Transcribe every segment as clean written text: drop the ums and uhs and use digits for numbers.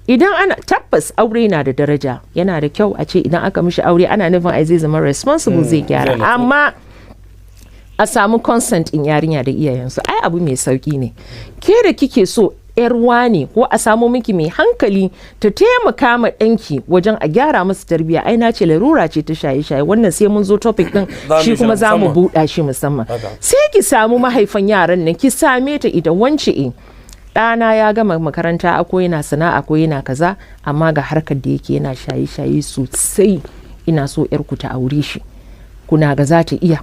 Idan ana tabbas aure na da daraja, yana da kyau a ce idan aka mishi aure, ana nufin ai zai zama responsible, zai gyara. Zai natsu. Amma a samu consent in yarinya da iyayensu, ai abu mai sauki ne. Ke da kike so yar ne ko a samo miki mai hankali ta taimaka ma ɗanki wajen a gyara masa tarbiyya. Ai na ce larura ce ta shaye-shaye, wannan sai mun zo topic din. Za mu shi yi shi kuma za mu musamman. buɗa shi musamman. Haka. Sai ki samu mahaifan yaran nan, ki same ta ita wance, e, ɗana ya gama makaranta, ko yana sana'a, ko yana kaza, amma ga harkar da yake, yana shaye-shaye sosai, ina so 'yarku ta aure shi, kuna ga za ta iya?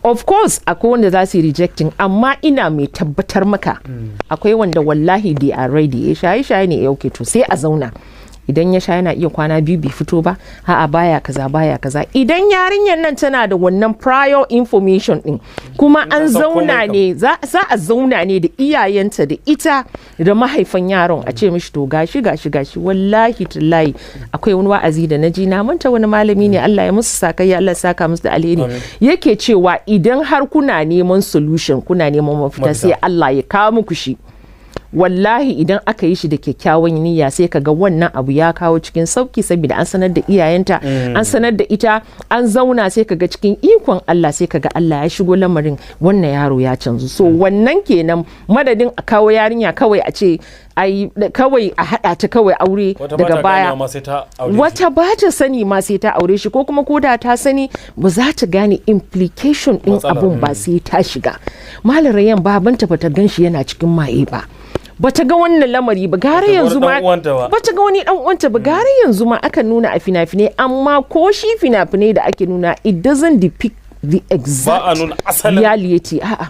Of course akwai wanda za su yi rejecting, amma ina mai tabbatar maka akwai wanda wallahi they are ready. Eh, shaye-shaye ne, eh, okay, to sai a zauna. Idan ya sha yana iya kwana 2 bai fito ba, a'a, baya kaza, baya kaza. Idan yarinyar nan tana da wannan prior information din, kuma an san komai zauna kam. ne, za a zauna ne da iyayenta da ita da mahaifan yaron, a ce mishi to gashi, gashi, gashi. Wallahi tallahi akwai wani wa'azi da na ji, na manta wani malami ne, Allah ya musu sakayya, Allah ya saka musu da alheri, yake cewa idan har kuna neman solution, kuna neman mafita, Mafita. sai Allah ya kawo muku shi. Wallahi idan aka yi shi da kyakkyawan niyya, sai ka ga wannan abu ya kawo cikin sauki, saboda an sanar da iyayenta, an sanar da ita, an zauna, sai ka ga cikin ikon Allah sai ka ga Allah ya shigo lamarin, wannan yaro ya canzu. So wannan kenan, madadin a kawo yarinya kawai a ce ai kawai a haɗa ta kawai aure Wata ba daga ta baya. ganewa ma sai ta aure shi. Wata ba ta sani ma sai ta aure shi, ko kuma koda ta sani ba za ta gane implication din Matsalar, abun ba sai ta shiga. Malam Rayan, babanta bata gan shi yana cikin maye ba, bata ga wannan lamari ba. Gara Bata ga wani yanzu ma dan uwanta ba. Bata ga wani dan uwanta ba. Gara yanzu ma aka nuna a fina-finai, amma ko shi fina-finai da ake nuna, it doesn't depict the exact Ba a nuna asalin. reality, a'a.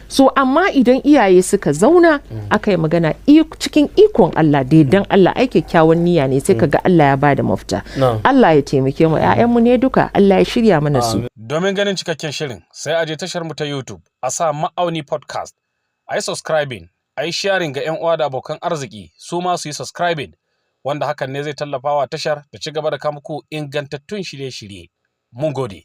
So amma idan iyaye suka zauna aka yi magana, cikin ikon Allah, daidan Allah, ai kyakkyawan niyya ne, sai kaga Allah ya bada mafita. Na'am. Allah ya taimake mu, 'ya'yanmu ne duka, Allah ya shirya mana su. Domin ganin cikakken shirin, sai a je tashar mu ta YouTube a sa Ma'auni Podcast, a yi subscribing, a yi sharing ga 'yan uwa da abokan arziki su ma su yi subscribing, wanda hakan ne zai tallafa wa tashar da ci gaba da kawo muku ingantattun shirye-shirye. Mun gode.